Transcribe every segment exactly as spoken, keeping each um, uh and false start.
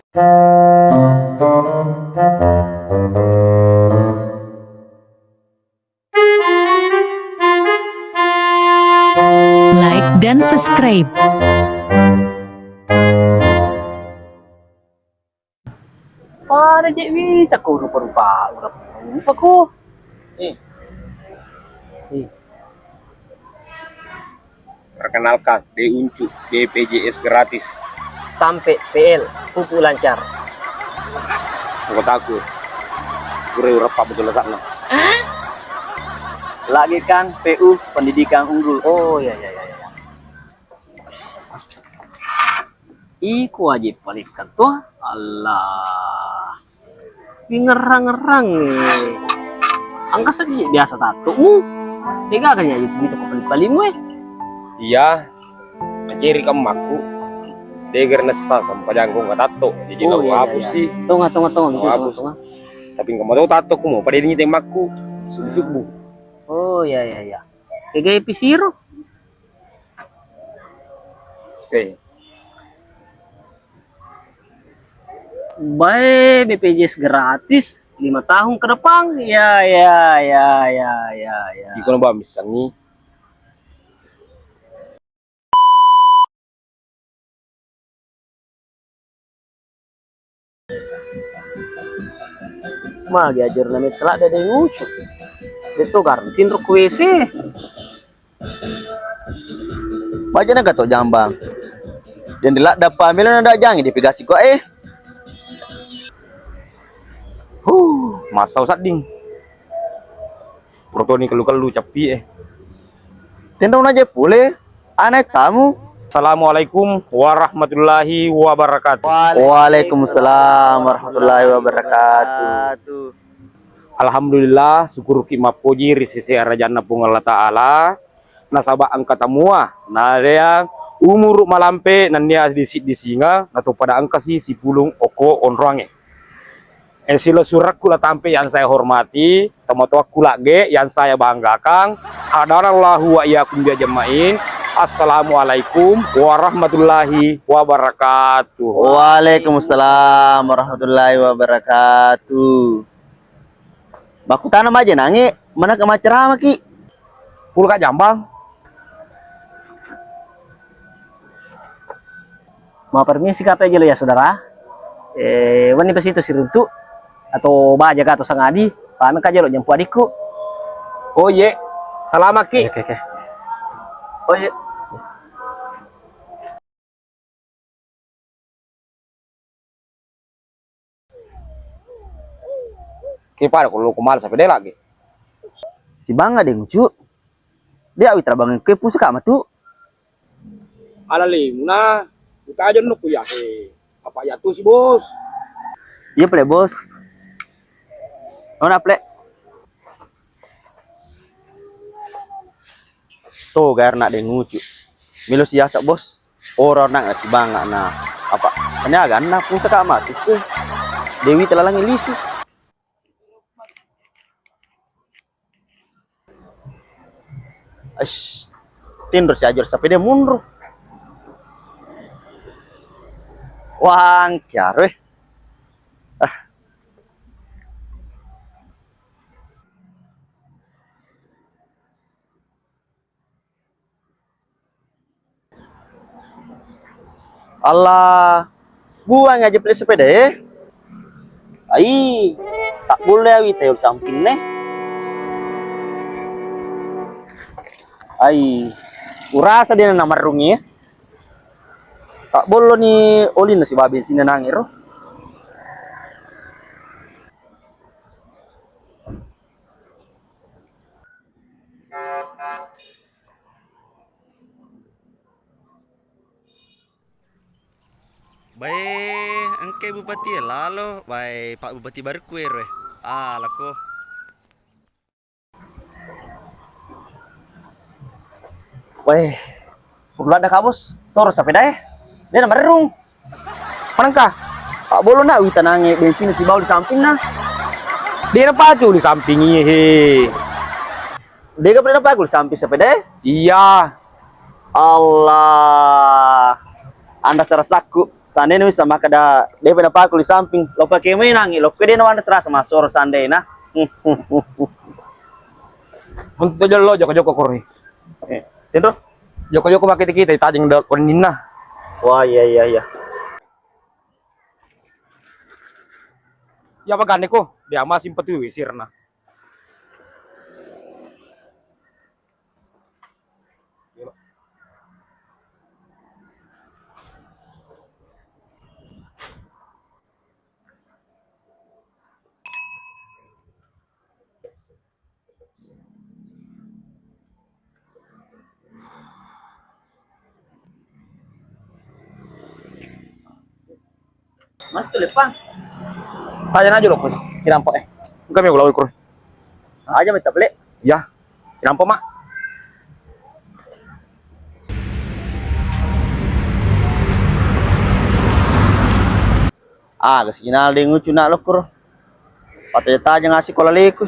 Like dan subscribe. Pada je wita ko rupa-rupa, rupa-rupa ko. Eh. Eh. Perkenalkan, De Uncu, B P J S gratis. Sampe P L, pupuk lancar. Anggota aku. Pura urappa betul letaknya. Lagi kan P U, pendidikan unggul. Oh, iya, iya, iya, iya. Iko aje palikkan to. Allah. Wingerrang-ngerrang, eh. Engka seddi biasa tattomu. Degaga nyaji tu ko pali-palimu, eh. Iya. Maceri kammakku. Deger nessa sampajang ko tatto. Jadi Oh, lo iya, iya, hapus iya. sih. Tonga, tonga, tonga, Lo gitu, hapus. tonga, tonga. Tapi engka mau tatto ku mau pada ini temmakku. Subuh-subuh. Oh, iya, iya, iya. Kegai pisiro? Oke. Bae B P J S gratis lima tahun ke depan. Ya, ya, ya, ya, ya, ya. Iko na ba missengngi. Magi ajarna metta ladda de ngucu. Detto garang tinro ku W C. Baja na gato jambang. Dan di ladda pa melo na da jangi di pigasi ko eh. Huh, masau sadding. Protoni kellu-kellu cappi eh. Tenro na je pule. Ana tamu. Assalamualaikum warahmatullahi wabarakatuh. Waalaikumsalam warahmatullahi wabarakatuh. Alhamdulillah, syukuruki mappoji ri sese arajanna Puang Allah Ta'ala. Nasaba engka tamua, nalea umuru malampe nennia disiddi singa, nato pada engkasi sipulung okko onroangnge. Eh, silo surakku la tampe yang saya hormati, tomatoakku lagge yang saya banggakan, hadanallahu wa iyyakum bi ajmain. Assalamualaikum warahmatullahi wabarakatuh. Waalaikumsalam warahmatullahi wabarakatuh. Makkutana maje nange, mana ke maceramaki? Pulka jambang. Mapermisi ka pe jelo ya saudara. Eh, wenni pe situ siruntu atau baja ka atau sangadi, pame ka jelo jempu adikku. Oh iye, salama ki. Oke, oke. Oh iye. Ki pada ko lo ko mala sape de lagi. Sibanga de ngucu. De awi terabang ke pusa ka matu. Ala limuna, utajen no kuyahe. Apa ya tu si bos? Iya ple bos. Nona ple. To garna de ngucu. Melo siasa bos. Ora nak na sibanga na apa? Tanya ganna pusa ka matu. Dewi telalangi lisu. Aish, tinro si ajor sapede munru. Wang kiaro eh. Ah. Allah, buang aja pele sepeda eh. Ai, tak boleh awi tayo sampinne. Ai, urasa dia na marungi eh. Tak boleh ni olin si babi sini nangiro. Bae, engke bupati lalo, bae, Pak Bupati baru kue roe. Ah, lako. Weh, perlu ada kak bos, soro sapedae, dia na merrung. Manengka? Pak bolo na witanange bensin si bau di sampingna. Dia na pacu di samping iye he. Dega pernah paku di samping sapedae? Iya. Allah. Anrasa-rasakku, seandainya wissa makkeda de'pa napaku di samping, lo pake menangi, lo kede na anrasa-rasa massoro seandainya. Untuk jolo joko-joko koro. Eh, tenro? Joko-joko makkeda kita tajeng do konninna. Wah, iya, iya, iya. Iya, bagane ko, dia masih empat W C rena. Mana tu lepang? Tanya aja lo, Kus. Kira apa, eh? Enggak, mau lawan, Kus. Aja minta beli. Ya, kira apa, Mak? Ah, kasi kenal deng ucu nak lokur. Pataja-taja ngasih kola leku.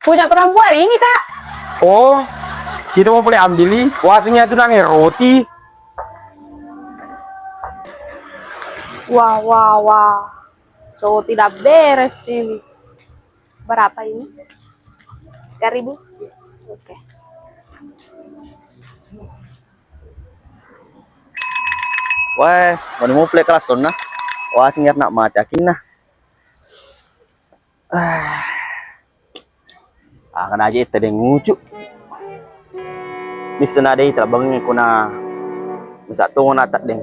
Punya perempuan ini, Kak. Oh, kita mau boleh ambil nih. Waktunya tuh nang roti. Wah, wah, wah. So, tidak beres ini. Berapa ini? Tiga ribu? Oke. Wah, mau muple kelas sonna. Wah, sing nak mati akinna. Ah. Akana aja ita deng ucu. Missana dei talabbangngi kuna misa tongona taddeng.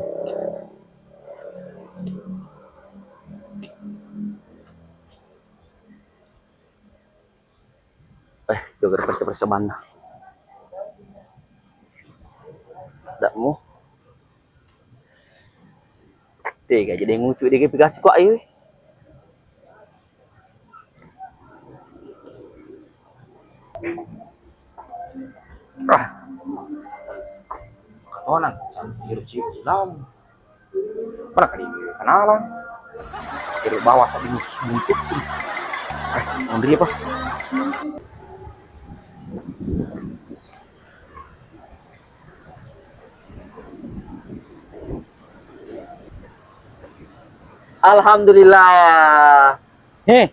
Eh, jogara persa-persa banna. Dakmu. Tega jadi ngucu dege pikasi ko ayo. Ah. Katonan, sampai ciu-ciu lalu. Mana kali kenala? Kiri bawah tadi muncul. Eh, Andri apa? Alhamdulillah. Eh.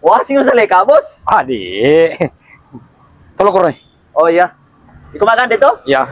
Wah, sing masalah ka, Bos. Adi. Tolong kurang. Oh iya. Iko makan deh tuh? Ya.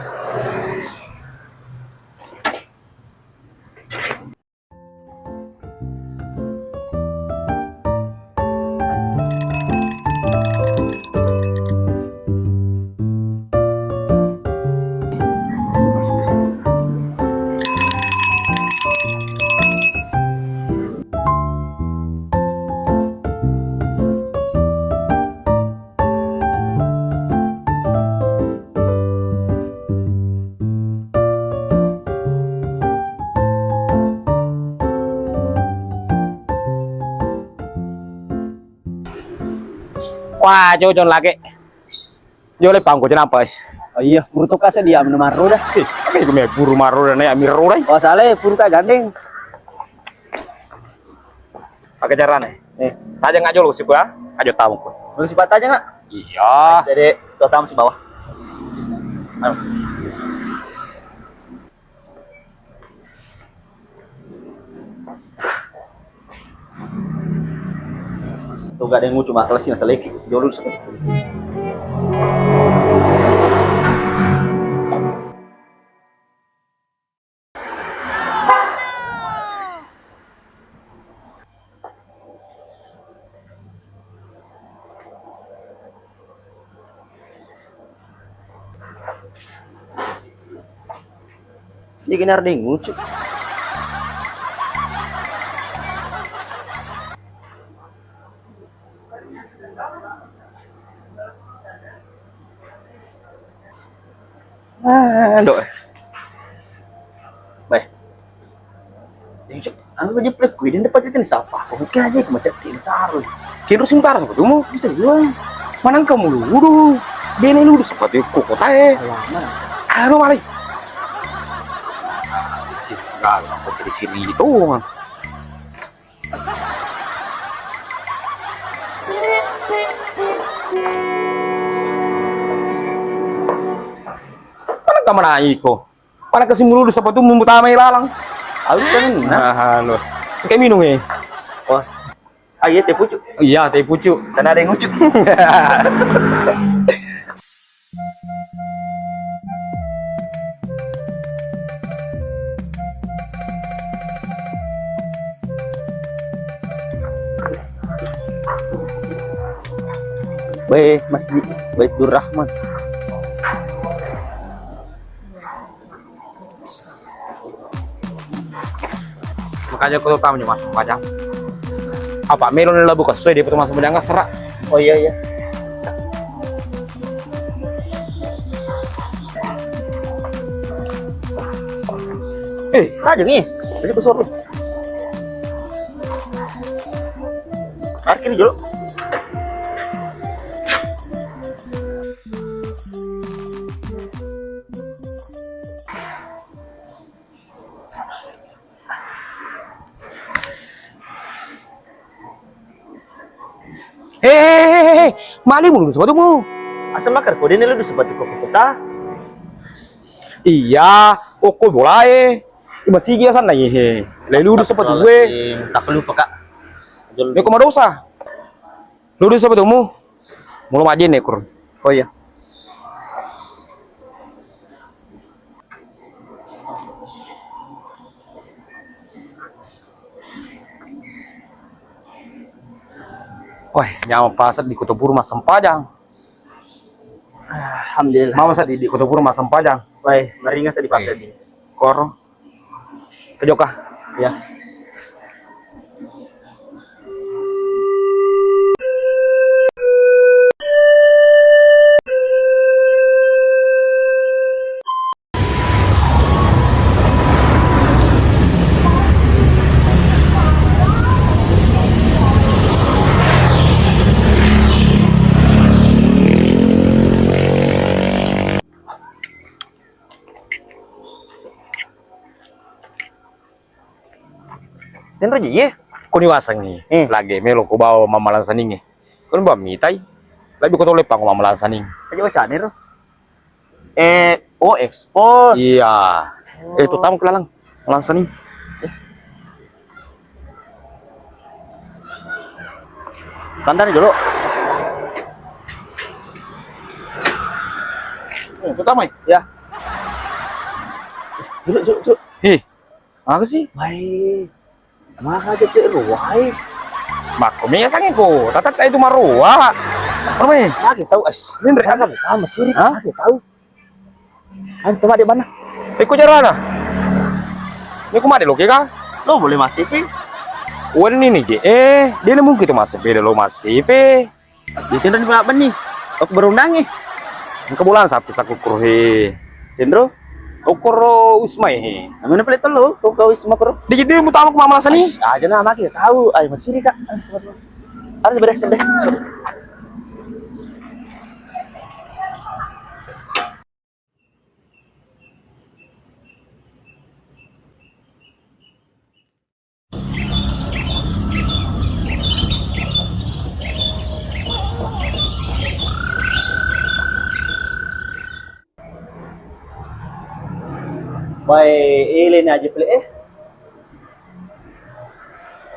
Wah, cocok lagi. Jole pangko cenapa, eh? Oh iya, puru to kase dia menu marro dah. Eh, apa itu me buru marro dan ya mirro dai? Oh, salah, puru ka gandeng. Pakai carane. Eh. Tajang aja lo siku ya. Aja tamu ko. Lu sifat tajang nggak? Iya. Sede, to tamu si bawah. Ayo. Tuh gak ada yang ngucu masalah sih, masalah iki. Jolo dulu. Iya, kena ada yang ngucu. Ah, dok. Baik. Anu aja plek kui, dan dapat itu sapa? Oke aja, aku macet di taruh. Kira sing taruh, aku tuh mau bisa jual. Mana kamu ludu? Dia ini ludu seperti koko tae. Alamak. Anu, mari. Enggak, aku di sini itu. Mana kamu naik kok? Mana kasi mulu sapatu mutama ilalang. Aku kan, nah. Nah, lo. Kayak minum, eh. Wah. Ah, iya, teh pucuk. Iya, teh pucuk. Karena ada yang ngucuk. Baik, Masjid Baitur Rahman. Makanya kau tamu nih, Mas, makanya. Apa melo ni labu kasoi dia potong masuk mejangga serak. Oh iya, iya. Eh, aja nih. Aja besar lu. Parkir dulu. Eh, eh, eh, eh, eh, malimu dulu sepatumu. Asa makar kau dene lebih sepatu kau kota. Iya, oko bolae. Masigi asanna, ihe. Lelu dulu sepatu gue. Astagfirullahaladzim, tak lupa, Kak. Jol. Neko madosa. Lu dulu sepatumu. Mulo majjenne, Kur. Oh iya. Wah, nyameng pa seddi kutuburu massempajang. Alhamdulillah. Mama seddi di kutuburu massempajang. Wah, maringa seddi. Wah. Pakai di. Koro. Kejoka. Ya. Tenro ji, iye. Ko ni wasengngi, eh, lagi melo ko bawa mammalang saningnge. Ko ni ba mitai. Lebbi ko toleppang ko mammalang saning. Aja wacane ro. Eh, oh, ekspos. Iya. Eh, terutama ke lalang. Mammalang saning. Standar dulu. Eh, terutama ya? Ya. Dulu, dulu, dulu. Ih. Aga sih? Wai. Maka aja cek ruwai. Makko mi sange ko, tatat itu maruwa. Apa mi? Lagi tahu es. Ini mereka kan tahu masih. Hah? Lagi tahu. Anu, coba di mana? Iko jarana. Ini ku made lo ke ka? Lo boleh masih pi. Wan ini je. Eh, dia mungkin itu masih beda lo masih pi. Di sini nih, Pak Beni. Aku berundang nih. Engka bulan sapi saku kuru he. Sendro? Okoro Wisma he. Namanya pelet telo, kau kau Wisma koro. Di jadi mutama ku mama sani. Aja nama kita tahu, ayo masih kak. Harus beres, beres. Bae, ele ni aja pele, eh.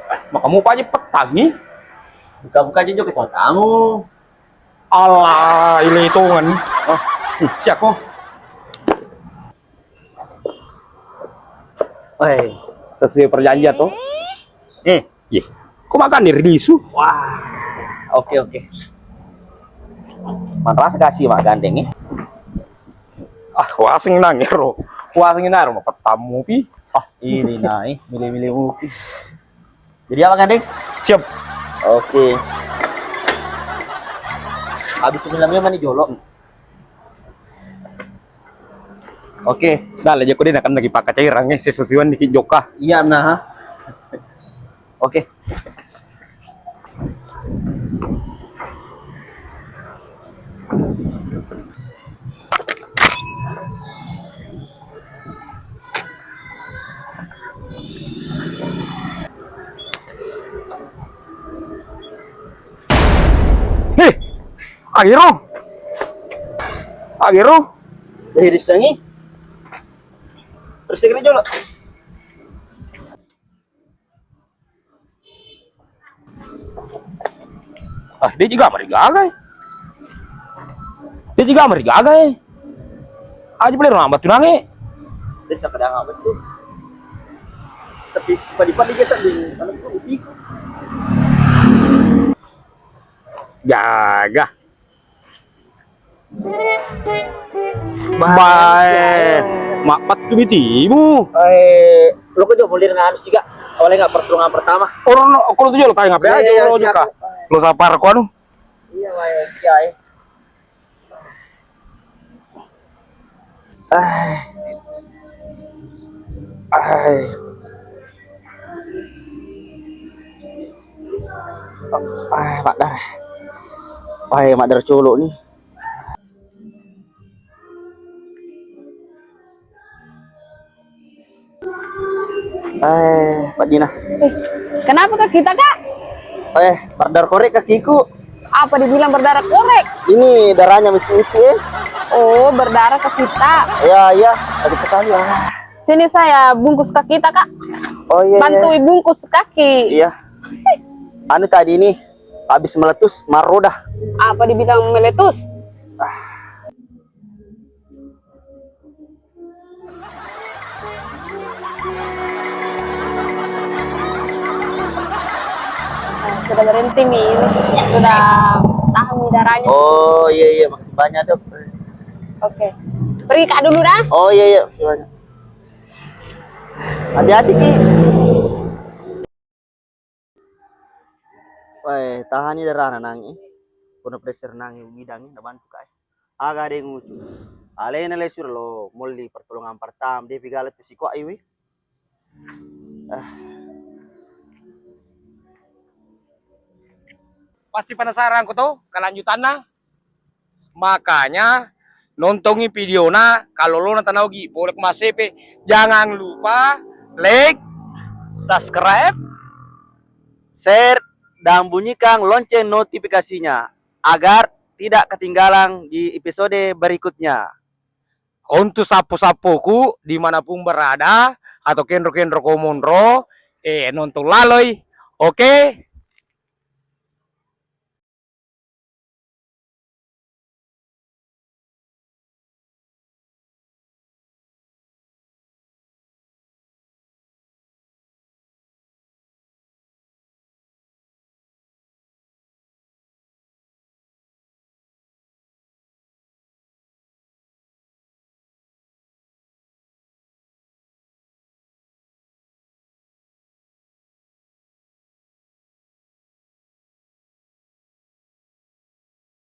Eh, maka mau aja petangi. Buka-buka aja jok tamu. Alah, ile hitungan. Oh, hmm, siap kok. Oi, sesuai perjanjian tuh. Eh, ye. Kok makan nih risu? Wah, oke, oke. Manrasa kasih mak gandeng, eh. Ah, waseng nang ero. Waseng naro mapettammu pi. Ah, ini nai, milih-milih mupi. Jadi apa, Kandeng? Siap. Oke. Habis sembilan mani jolo. Oke. Dah, aja ko deh, nakan lagi pakai cairan, eh, sesusuan dikit joka. Iya, nah. Oke. Heh, agero. Agero. Dari disengi. Terus segera jolo. Ah, dia juga marigaga, eh. Dia juga marigaga, eh. Aja boleh rumah batu nange. Desa kadang apa tuh? Tapi padi-padi dia tak dulu, karena itu uti. Jaga. Bae, mappattu bitimu. Eh, lo ko jo mulir nganu siga. Oleh nggak pertolongan pertama? Oro no, kalau tuh lo tanya ngapain aja lo juga. Lo sapar ko anu. Iya, bae, iya, eh. Ah. Ah. Ah, maddar. Wah, maddar colo ni. Eh, Pak Dina. Eh, kenapa kaki kita, Kak? Eh, berdarah korek kakiku. Apa dibilang berdarah korek? Ini darahnya miti-miti, eh. Oh, berdarah kaki kita. Ya, ya, tadi sekali, ah. Sini saya bungkus kaki kita, Kak. Oh, iya, iya. Bantu bungkus kaki. Iya. Anu tadi ini habis meletus, maroda. Apa dibilang meletus? Ah. Nah, sudah berhenti mi ini, sudah tahan mi darahnya. Oh, iya, iya, makasih banyak, Dok. Oke. Pergi Kak dulu dah. Oh, iya, iya, makasih banyak. Hati-hati, Ki. Weh, tahani darana nangi. Kono pressure nangi umidangi, nabantu kai. Aga de ngucu. Alena le sura lo molli pertolongan pertama, de pigala tu sikuak iwi. Ah. Pasti penasaran ko to kelanjutanna? Makanya nontongi videona, kalau lona tanaogi boleh masepe. Jangan lupa like, subscribe, share, dan bunyikan lonceng notifikasinya agar tidak ketinggalan di episode berikutnya. Untuk sappo-sappoku dimanapun berada atau kenro-kenro ko monro, eh, nonton laloi. Oke?